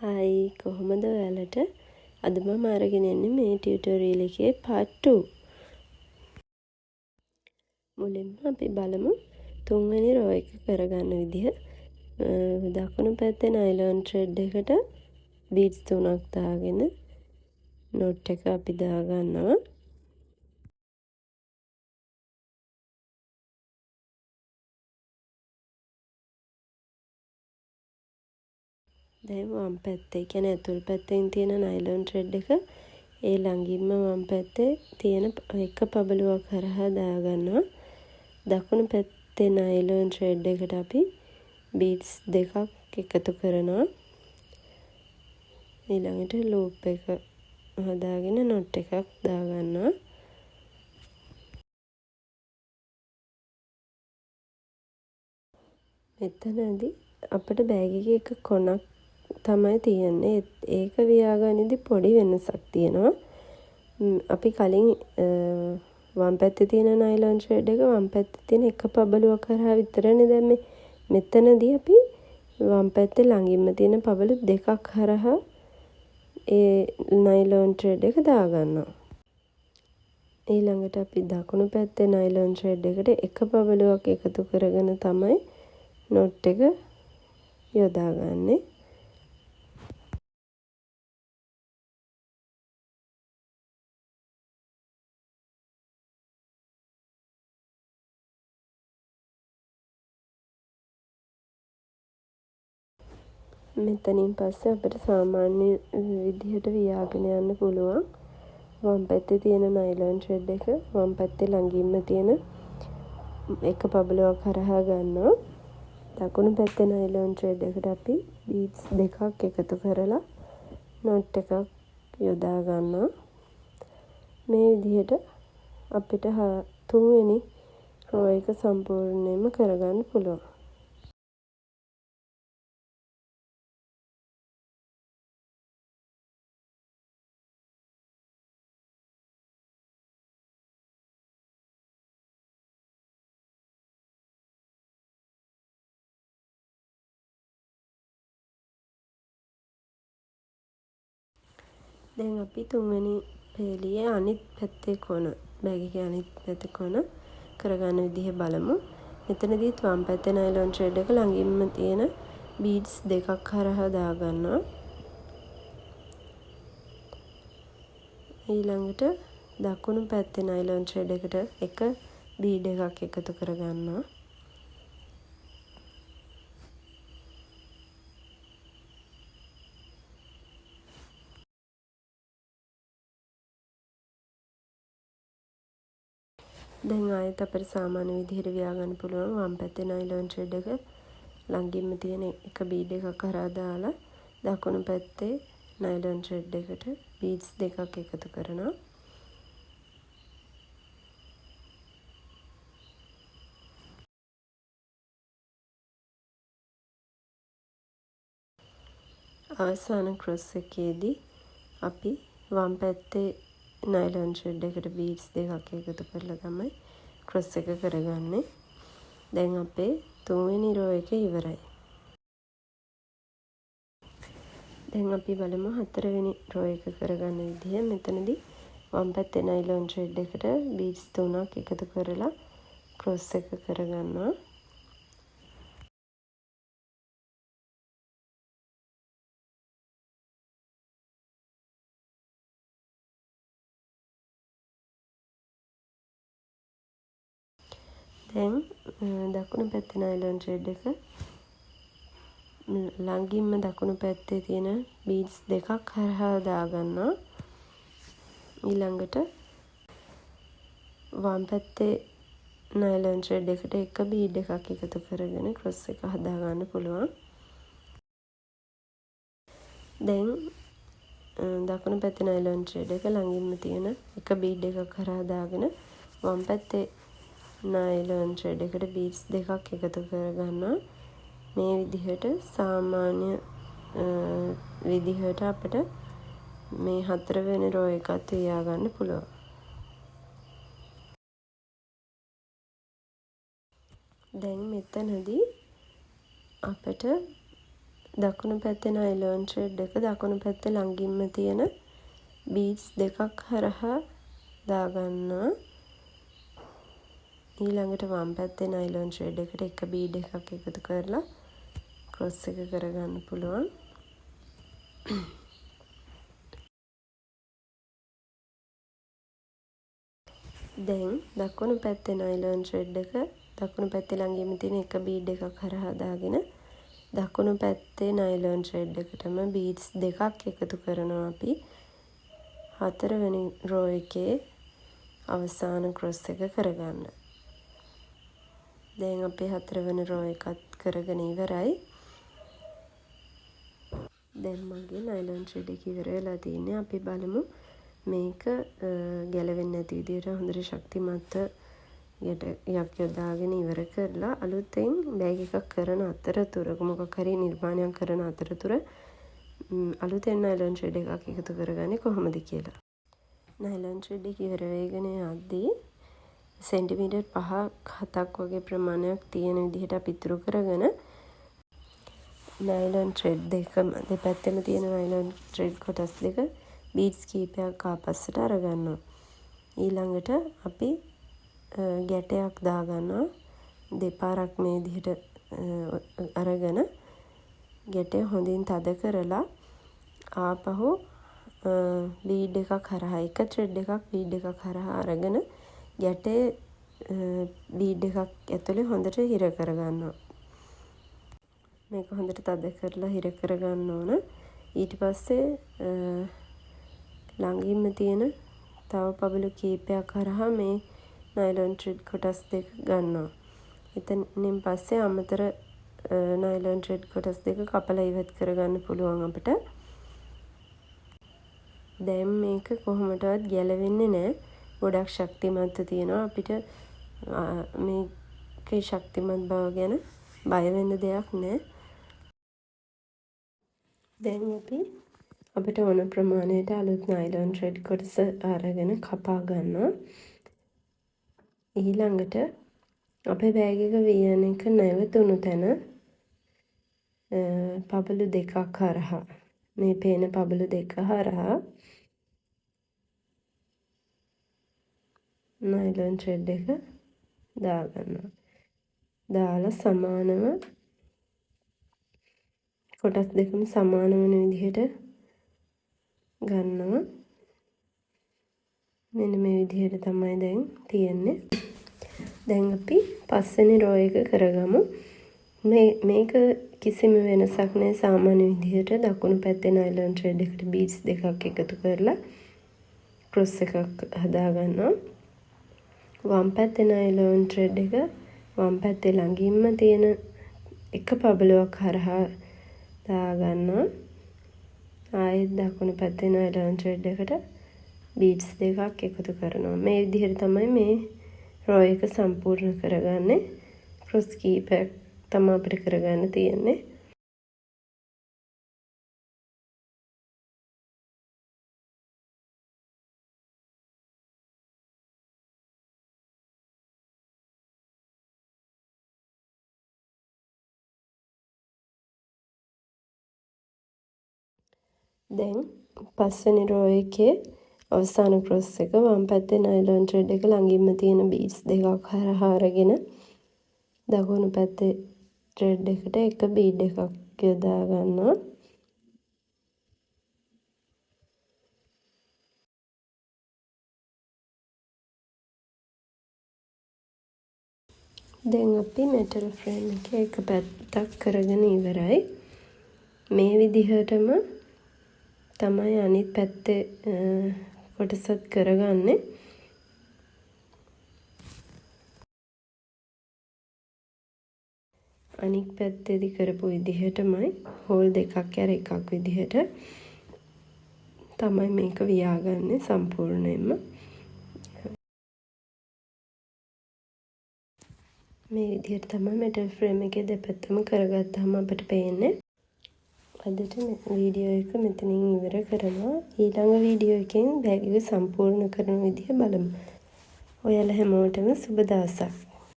Hi, කොහොමද ඔයාලට? අද මම අරගෙන එන්නේ මේ ටියුටෝරියල් එකේ පාර්ට් 2. මුලින්ම අපි බලමු තුන්වෙනි රෝ එක කරගන්න විදිහ. දකුණු පැත්තේ නයිලොන් ත්‍රෙඩ් එකට බීඩ්ස් තුනක් දාගෙන නොට් එක අපි දාගන්නවා. දැන් වම් පැත්තේ, කියන්නේ ඇතුල් පැත්තෙන් තියෙන නයිලොන් ත්‍රෙඩ් එක ඒ ළඟින්ම වම් පැත්තේ තියෙන එක පබළුවක් හරහා දාගන්නවා. දකුණු පැත්තේ නයිලොන් ත්‍රෙඩ් එකට අපි බීඩ්ස් දෙකක් එකතු කරනවා. ඊළඟට ලූප් එක හදාගෙන නොට් එකක් දාගන්නවා. මෙතනදී අපිට බෑග් එකේ එක කොනක් තමයි තියෙන්නේ. ඒක වියාගනිද්දි පොඩි වෙනසක් තියෙනවා. අපි කලින් වම් පැත්තේ තියෙන නයිලොන් ත්‍රෙඩ් එක වම් පැත්තේ තියෙන එක පබළුවක් හරහා විතරනේ දැම්මේ. මෙතනදී අපි වම් පැත්තේ ළඟින්ම තියෙන පබළු දෙකක් හරහා ඒ නයිලොන් ත්‍රෙඩ් එක දාගන්නවා. ඊළඟට අපි දකුණු පැත්තේ නයිලොන් ත්‍රෙඩ් එකට එක පබළුවක් එකතු කරගෙන තමයි නොට් එක යොදාගන්නේ. මෙතනින් පස්සේ අපිට සාමාන්‍ය විදිහට වියාගෙන යන්න පුළුවන්. වම් පැත්තේ තියෙන නයිලොන් ත්‍රෙඩ් එක වම් පැත්තේ ළඟින්ම තියෙන එක පබළුවක් හරහා ගන්නවා. දකුණු පැත්තේ නයිලොන් ත්‍රෙඩ් එකට අපි බීඩ්ස් දෙකක් එකතු කරලා නොට් එකක් යොදා ගන්නවා. මේ විදිහට අපිට තුන්වෙනි රෝ එක සම්පූර්ණයෙන්ම කරගන්න පුළුවන්. දැන් අපි තුන්වෙනි පේළියේ අනිත් පැත්තේ කොන, බෑග් එකේ අනිත් පැත්තේ කොන කරගන්න විදිහ බලමු. මෙතනදීත් වම් පැත්තේ නයිලොන් ත්‍රෙඩ් එක ළඟින්ම තියෙන බීඩ්ස් දෙකක් හරහා දාගන්නවා. ඊළඟට දකුණු පැත්තේ නයිලොන් ත්‍රෙඩ් එකට එක බීඩ් එකක් එකතු කරගන්නවා. දැන් ආයෙත් අපිට සාමාන්‍ය විදිහට වියා ගන්න පුළුවන්. වම් පැත්තේ නයිලොන් ත්‍රෙඩ් එක ළඟින්ම තියෙන එක බීඩ් එකක් හරහා දාලා දකුණු පැත්තේ නයිලොන් ත්‍රෙඩ් එකට බීඩ්ස් දෙකක් එකතු කරනවා. අවසාන ක්‍රොස් එකේදී අපි වම් පැත්තේ නයිලොන් ත්‍රෙඩ් එකට බීඩ්ස් දෙකක් එකතු කරලා තමයි ක්‍රොස් එක කරගන්නේ. දැන් අපේ තුන්වෙනි රෝ එක ඉවරයි. දැන් අපි බලමු හතරවෙනි රෝ එක කරගන්න විදිහ. මෙතනදී වම් පැත්තේ නයිලොන් ත්‍රෙඩ් එකට බීඩ්ස් තුනක් එකතු කරලා ක්‍රොස් එක කරගන්නවා. දැන් දකුණු පැත්තේ නයිලොන් ත්‍රෙඩ් එක ළඟින්ම දකුණු පැත්තේ තියෙන බීඩ්ස් දෙකක් හරහා දාගන්නවා. ඊළඟට වම් පැත්තේ නයිලොන් ත්‍රෙඩ් එකට එක බීඩ් එකක් එකතු කරගෙන ක්‍රොස් එක හදා ගන්න පුළුවන්. දැන් දකුණු පැත්තේ නයිලොන් ත්‍රෙඩ් එක ළඟින්ම තියෙන එක බීඩ් එකක් හරහා දාගෙන වම් පැත්තේ නයිලොන් ත්‍රෙඩ් එකට බීඩ්ස් දෙකක් එකතු කරගන්නවා. මේ විදිහට සාමාන්‍ය විදිහට අපිට මේ හතරවෙනි රෝ එකත් වියා ගන්න පුළුවන්. දැන් මෙතනදී අපිට දකුණු පැත්තේ නයිලෝන් ත්‍රෙඩ් එක දකුණු පැත්තේ ළඟින්ම තියෙන බීඩ්ස් දෙකක් හරහා දාගන්නවා. ඊළඟට වම් පැත්තේ නයිලෝන් ත්‍රෙඩ් එකට එක බීඩ් එකක් එකතු කරලා ක්‍රොස් එක කරගන්න පුළුවන්. දැන් දකුණු පැත්තේ නයිලෝන් ත්‍රෙඩ් එක දකුණු පැත්තේ ළඟින්ම තියෙන එක බීඩ් එකක් හරහා දාගෙන දකුණු පැත්තේ නයිලෝන් ත්‍රෙඩ් එකටම බීඩ්ස් දෙකක් එකතු කරනවා අපි හතරවෙනි රෝ එකේ අවසාන ක්‍රොස් එක කරගන්න. දැන් අපේ හතරවෙනි රෝ එකත් කරගෙන ඉවරයි. දැන් මගේ නයිලොන් ත්‍රෙඩ් එක ඉවර වෙලා තියෙන්නේ. අපි බලමු මේක ගැලවෙන්නේ නැති විදිහට හොඳට ශක්තිමත්ව ගැටයක් යොදාගෙන ඉවර කරලා අලුතෙන් බෑග් එකක් කරන අතරතුර, මොකක් හරි නිර්මාණයක් කරන අතරතුර අලුතෙන් නයිලොන් ත්‍රෙඩ් එකක් එකතු කරගන්නේ කොහොමද කියලා. නයිලොන් ත්‍රෙඩ් එක ඉවර වෙගෙන යද්දී සෙන්ටිමීටර් 5ක් 7ක් වගේ ප්‍රමාණයක් තියෙන විදිහට අපි ඉතුරු කරගෙන නයිලොන් ත්‍රෙඩ් දෙකම, දෙපැත්තෙම තියෙන නයිලොන් ත්‍රෙඩ් කොටස් දෙක බීඩ්ස් කීපයක් ආපස්සට අරගන්නවා. ඊළඟට අපි ගැටයක් දාගන්නවා. දෙපාරක් මේ විදිහට අරගෙන ගැටය හොඳින් තද කරලා ආපහු බීඩ් එකක් හරහා, එක ත්‍රෙඩ් එකක් බීඩ් එකක් හරහා අරගෙන ගැටේ බීඩ් එකක් ඇතුලේ හොඳට හිර කරගන්නවා. මේක හොඳට තද කරලා හිර කරගන්න ඕන. ඊට පස්සේ ළඟින්ම තියෙන තව පබළු කීපයක් හරහා මේ නයිලොන් ත්‍රෙඩ් කොටස් දෙක ගන්නවා. එතනින් පස්සේ අමතර නයිලොන් ත්‍රෙඩ් කොටස් දෙක කපලා ඉවත් කරගන්න පුළුවන් අපිට. දැන් මේක කොහොමටවත් ගැලවෙන්නේ නෑ. ගොඩක් ශක්තිමත්ව තියෙනවා. අපිට මේකේ ශක්තිමත් බව ගැන බය වෙන්න දෙයක් නෑ. දැන් අපි අපිට ඕන ප්‍රමාණයට අලුත් නයිලොන් ත්‍රෙඩ් කොටස අරගෙන කපා ගන්නවා. ඊළඟට අපේ බෑග් එක වියන එක නැවතුණු තැන පබළු දෙකක් හරහා, මේ පේන පබළු දෙක හරහා නයිලොන් ත්‍රෙඩ් එක දාගන්නවා. දාලා සමානව කොටස් දෙකම සමාන වෙන විදිහට ගන්නවා. මෙන්න මේ විදිහට තමයි දැන් තියෙන්නේ. දැන් අපි පස්වෙනි රෝ එක කරගමු. මේක කිසිම වෙනසක් නෑ. සාමාන්‍ය විදිහට දකුණු පැත්තේ නයිලොන් ත්‍රෙඩ් එකට බීඩ්ස් දෙකක් එකතු කරලා ක්‍රොස් එකක් හදාගන්නවා. වම් පැත්තේ නයිලොන් ත්‍රෙඩ් එක වම් පැත්තේ ළඟින්ම තියෙන එක පබළුවක් හරහා දාගන්නවා. ආයෙත් දකුණු පැත්තේ නයිලොන් ත්‍රෙඩ් එකට බීඩ්ස් දෙකක් එකතු කරනවා. මේ විදිහට තමයි මේ රෝ එක සම්පූර්ණ කරගන්නේ. ක්‍රොස් කීපයක් තමයි අපිට කරගන්න තියෙන්නේ. දැන් පස්වෙනි රෝ එකේ අවසාන ක්‍රොස් එක වම් පැත්තේ නයිලොන් ත්‍රෙඩ් එක ළඟින්ම තියෙන බීඩ්ස් දෙකක් හරහා අරගෙන දකුණු පැත්තේ ත්‍රෙඩ් එකට එක බීඩ් එකක් යොදා ගන්නවා. දැන් අපි මෙටල් ෆ්‍රේම් එකේ එක පැත්තක් කරගෙන ඉවරයි. මේ විදිහටම තමයි අනිත් පැත්තේ කොටසත් කරගන්නේ. අනික් පැත්තේදී කරපු විදිහටමයි හෝල් දෙකක් ඇර එකක් විදිහට තමයි මේක වියාගන්නේ සම්පූර්ණයෙන්ම. මේ විදිහට තමයි මෙටල් ෆ්‍රේම් එකේ දෙපැත්තම කරගත්තාම අපිට පේන්නේ. අදට වීඩියෝ එක මෙතනින් ඉවර කරනවා. ඊළඟ වීඩියෝ එකෙන් බෑග් එක සම්පූර්ණ කරන විදිහ බලමු. ඔයාලා හැමෝටම සුබ දවසක්.